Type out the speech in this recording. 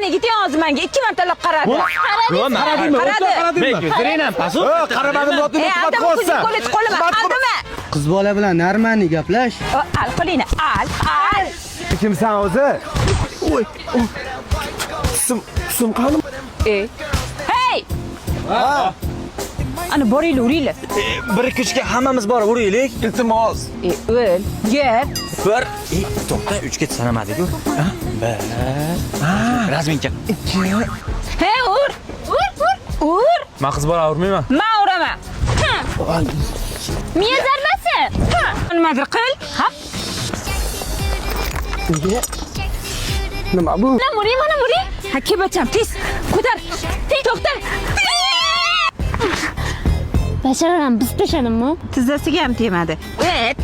Yigiting hozir menga ikki martalab qaradi. Qaradingmi? Qaradi. Qaradingmi? Ko'zlaring pasu. Qaramadim, E, aldama, ko'zing qo'li qo'lima, aldama. Qiz bola bilan нормальный gaplash. O, al qo'lingni, al, al. Kimsan o'zi? Oy. Tusim, tusim qani? E. Hey! Ana boringlar, uringlar. Bir ikki uchga hammamiz borib uraylik. Iltimos. E, o'l, yer. Bir, to'xta, uchga sanamadik-ku. Bir. Razminka. Hey, ur. Ur, ur. Ur. Men qiz bola urmayman. Men uraman. Miya zarbasi. Nimadir qil. Hop. Nima bu? Mana muring, mana muring. Ha, kel bacham, tez. Ko'tar. To'xta. Bashararam biz tashladimmi? Tizzasiga ham tegmadi. Evet.